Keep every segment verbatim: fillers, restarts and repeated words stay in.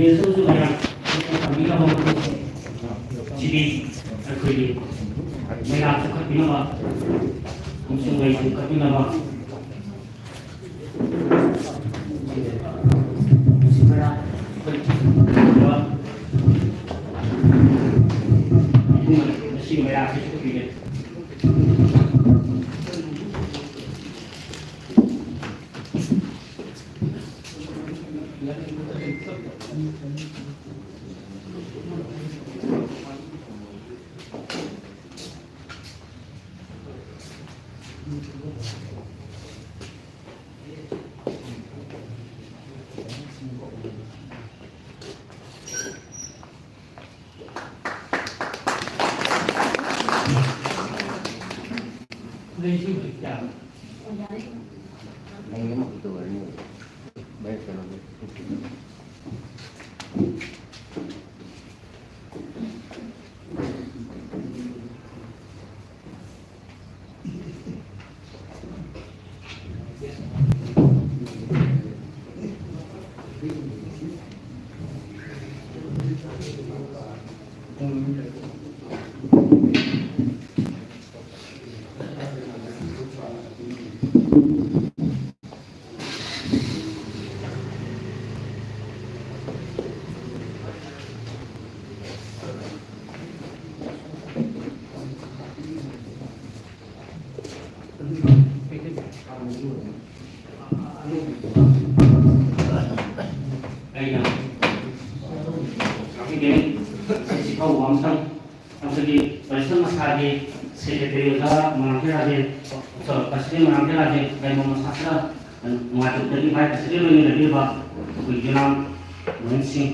ꯁꯤꯗꯁꯨ ꯃꯌꯥꯝ ꯇꯝꯕꯤꯅꯕ ꯃꯐꯝꯁꯤꯗꯤ ꯑꯩꯈꯣꯏꯒꯤ ꯃꯩꯔꯥ ꯆꯤꯡꯈꯠꯄꯤꯅꯕ ꯑꯃꯁꯨꯡ ꯃꯩ ꯆꯤꯡꯈꯠꯄꯤꯅꯕ ꯑꯩꯅ ꯉꯁꯤꯗꯤ ꯁꯤꯐꯥꯎ ꯋꯥꯝꯇꯪ ꯑꯩꯈꯣꯏꯒꯤ ꯄꯔꯤꯁꯠ ꯃꯁꯥꯒꯤ ꯁꯦꯀ꯭ꯔꯦꯇꯔꯤ ꯑꯣꯖꯥ ꯃꯣꯏꯔꯥꯡꯊꯦꯝ ꯔꯥꯖꯦꯟ, ꯁꯣꯔꯤ, ꯄ꯭ꯔꯁꯤꯗꯦꯟ ꯃꯣꯏꯔꯥꯡꯊꯦꯝ ꯔꯥꯖꯦꯟ, ꯀꯩꯅꯣ ꯃꯁꯥꯁꯤꯗ ꯅꯨꯡꯉꯥꯏꯇꯕꯗꯒꯤ ꯚꯥꯏꯁ ꯄ꯭ꯔꯁꯤꯗꯦꯟ ꯑꯣꯏꯅ ꯂꯩꯕꯤꯔꯤꯕ ꯑꯩꯈꯣꯏ ꯌꯨꯅꯥꯝ ꯃꯣꯍꯟ ꯁꯤꯡ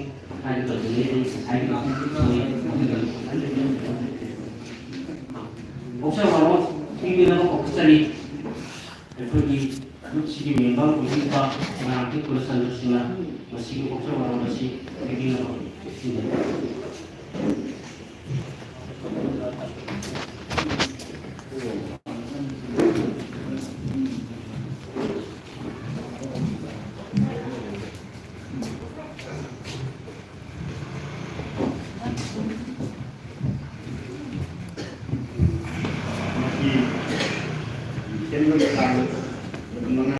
ꯍꯥꯏꯒꯗꯧꯕꯅꯤ꯫ ꯑꯩ ꯉꯁꯥꯏꯒꯤ ꯄꯣꯛꯆ ꯋꯥꯔꯣ ꯄꯤꯕꯤꯅꯕ ꯀꯧꯈꯠꯆꯔꯤ꯫ ꯑꯩꯈꯣꯏꯒꯤ ꯒ꯭ꯔꯨꯞꯁꯤꯒꯤ ꯃꯦꯝꯕꯔ ꯑꯣꯏꯕꯤꯔꯤꯕ ꯃꯣꯏꯔꯥꯡꯊꯦꯝ ꯀꯨꯂꯆꯟꯗ꯭ꯔ ꯁꯤꯡꯅ ꯃꯁꯤꯒꯤ ꯄꯣꯛꯆ ꯋꯥꯔꯣ ꯑꯁꯤ ꯄꯤꯕꯤꯅꯕ ꯁꯤꯟꯖꯔꯤ꯫